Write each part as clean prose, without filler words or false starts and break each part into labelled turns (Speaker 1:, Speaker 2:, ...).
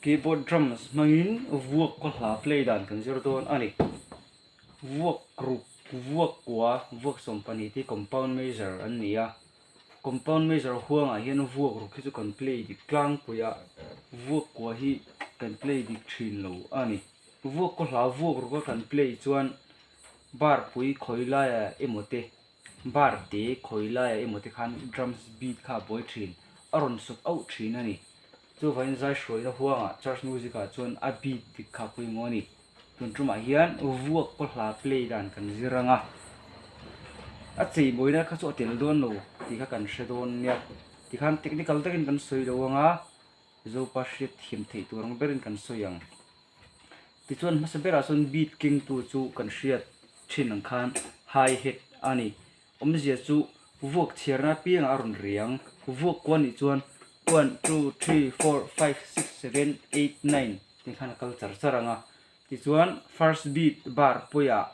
Speaker 1: Keyboard drums hmangin vuak kaw hla play dan kan zir dawn a ni. Vuak ruk, vuak kua, vuak 12 te hi compound measure an ni a. Compound measure huangah hian vuak ruk hi chu kan play dik tlangpui a, vuak kua hi kan play dik thin lo a ni. Vuak kaw hla vuak ruka kan play chuan bar pui khawi laia emaw te Bar te khawi laiah emaw te khan drums beat kha a buai thin, a rawn sawt auh thin a ni. Chuvangin zai hruaina huangah church music ah chuan a beat dik kha a pawimawh a ni. Tun tumah hian vuak kaw hla play dan kan zir ang a, a cheimawina kha chu a tel dawn lo tih kha kan hre dawn nia. Tikhan technical takin kan sawi lo ang a, Zopa hriat thiam theih tur ang berin kan sawi ang. Tichuan hmasa berah chuan beat kengtu chu kan hriat thin ang khan hi hat a ni. Awmzia chu vuak chhiarna apiangah a rawn riang. Vuak kua nih chuan one, two, three, four, five, six, seven, eight, nine tih khan a kal char char ang a. Tichuan first beat bar pawiah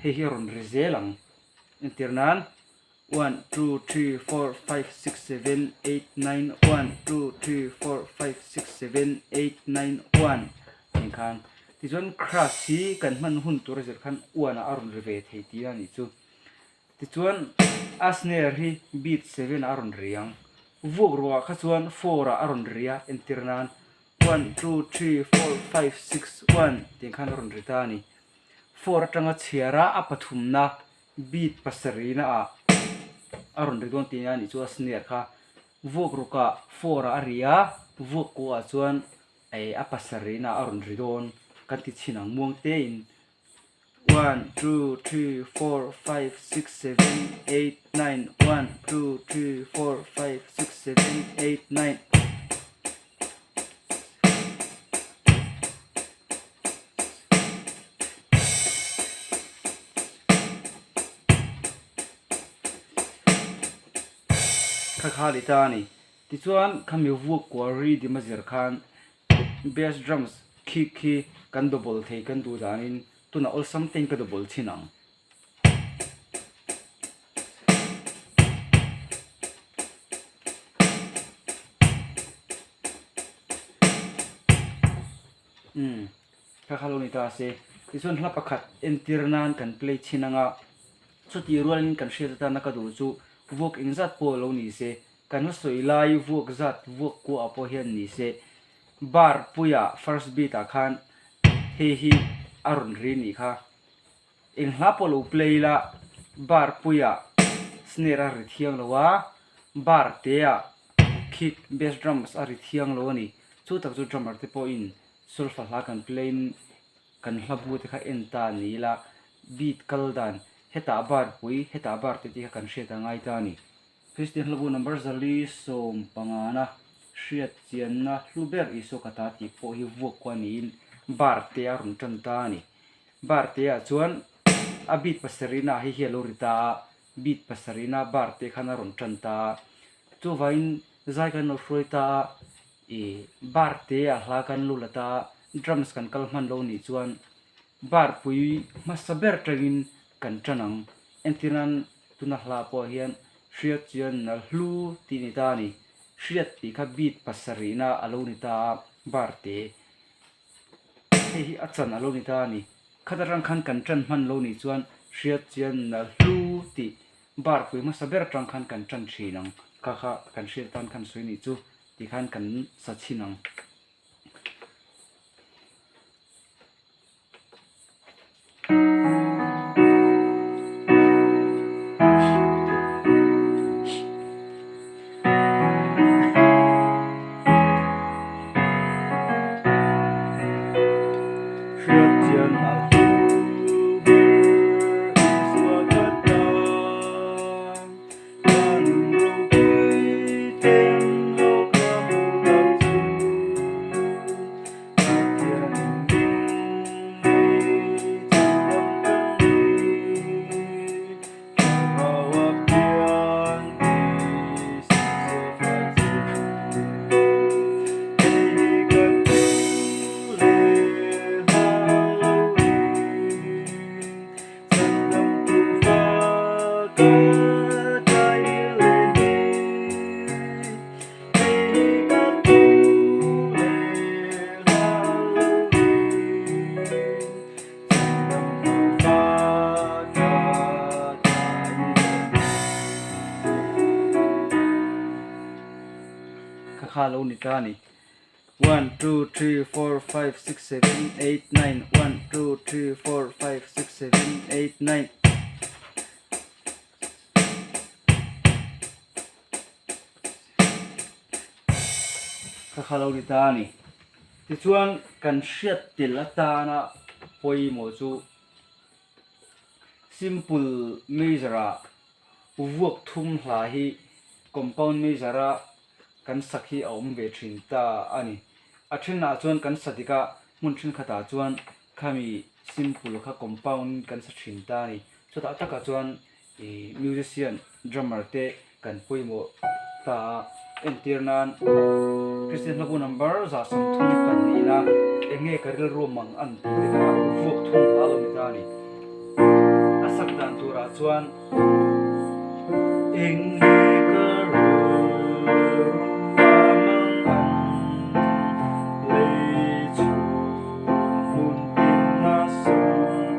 Speaker 1: hei hi a rawn ri zel ang. Entir nan One, two, three, four, five, six, seven, eight, nine, one, two, three, four, five, six, seven, eight, nine, one tih khan tichuan crash hi kan hman hun tur a zir khan one ah a rawn ri ve thei tih a nih chu. Tichuan a snare hi beat seven ah a rawn ri ang. Vuak ruah kha chuan four ah a rawn ri a entir nan one, two, three, four, five, six, one tih khan a rawn ri ta a ni. Four atanga chhiar a a pathumna Beat pasarihna ah a rawn ri dawn tih a nih chu a snare kha vuak rukah four ah a ri a, vuak kuah ah chuan eh a pasarihna ah a rawn ri dawn kan ti chhin ang muang tein one two three four five six seven eight nine one two three four five six seven eight nine. Kha kha li ta a ni. Tichuan khami vuak kual ri dim a zir khan bass drums khik khi kan double thei kan duh danin tunah awlsam tein ka double chhin ang. Umm kha kha lo ni ta se tichuan hla pakhat entir nan kan play chhin anga chutih rualin kan hriat atana ka duh chu vuak engzat pawh lo ni se kan hla sawi lai vuak zat vuak kuah pawh hian ni se bar puia first beat ah khan hei hi a rawn ri nih kha. Eng hla pawh lo play ila bar puiah snare a ri thiang lo a, bar teah kick, bass drums a ri thiang lo a ni. Chu tak chu drummer te pawhin solfa hla kan play in kan hla bu te kha en ta a ni ila beat kal dan hetah bar pui hetah bar te tih kha kan hriat a ngai ta a ni. Kristian hlabu number 415 na hriat chianna hlu ber Isua ka ta tih pawh hi vuak kuah niin bar te a rawn tan ta a ni. Bar te ah chuan a beat pasarihna ah hei hi a lo ri ta a, beat pasarihna bar te khan a rawn tan ta a, chuvangin zai kan lo hruai ta a, ih bar te ah hla kan lo la ta a, drums kan kal hman lo nih chuan bar pui hmasa ber tangin kan tan ang, entir nan tuna hla pawh hian hriat chian nal hlu tih a ni ta a ni, hriat tih kha beat pasarihna a lo ni ta a bar te. Hei hi a chan a lo ni ta a ni. Khat atang khan kan tan hman lo nih chuan hriat chian na hlu tih bar pui hmasa ber atang khan kan tan thin ang. Kha kha kan hriat atan khan sawi nih chu tih khan kan sa chhin ang. kha a lo ni ta a ni. One, two, three, four, five, six, seven, eight, nine, one, two, three, four, five, six, seven, eight, nine. Kha kha lo ni ta a ni. Tichuan kan hriat tel atana pawimawh chu simple measure ah vuak thum hla hi compound measure a kan sak hi a awm ve thin ta a ni. A thenah chuan kan sa dik a, hmun thenkhatah chuan khami simple kha compound kan sa thin ta a ni. Chutah takah chuan ih musician drummer te kan pawimawh ta a, entir nan Kristian hlabu number 32 na eng nge ka rilru mang an tih te kha vuak thung hla lo ni ta a ni. A sak dan turah chuan eng nge ka rilru mang an lei chhung hmun tin a sum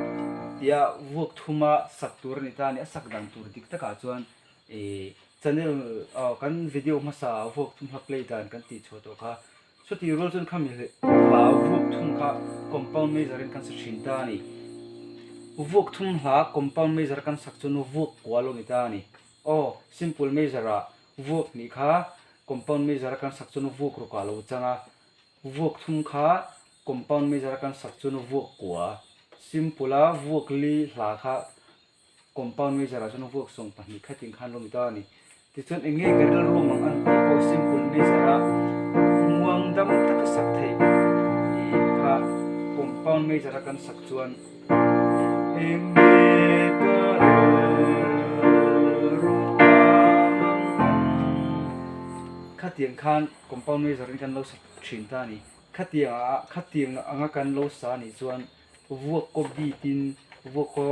Speaker 1: tia vuak thuma sak tur a ni ta a ni. A sak dan tur dik takah chuan ih channel aw kan video hmasa vuak thum hla play dan kan tih chhuah tawh kha chuti rual chuan khami hla vuak thum kha compound measure in kan sa thin ta a ni. Vuak thum hla compound measure kan sak chuan vuak kual a ni ta a ni. Aw simple measure ah vuak hnih kha compound measure a kan sak chuan vuak ruk ah a lo chang a, vuak thum kha Compound measure a kan sak chuan vuak kua, simple a vuak li hla kha compound measure ah chuan vuak 12 khatin khan lo ni ta a ni. Tichuan eng nge ka rilru mang an tih pawh simple measure a muang dam taka sak theih tih kha compound measure a kan sak chuan eng nge ka rilru mang an khatiang khan compound measure in kan lo sak thin ta a ni. Khatiang ah khatiang anga kan lo sa nih chuan vuak kaw beat in vuak kaw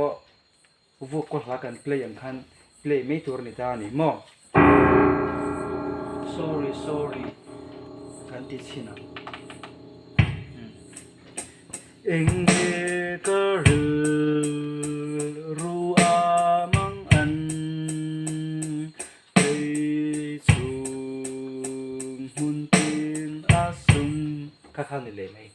Speaker 1: vuak kaw hla kan play ang khan play mai tur a ni ta a ni maw? Sorry sorry kan ti chhin ang. Eng nge ka rilru a mang an Lei chhung hmun tin a sum kha kha ni leh mai.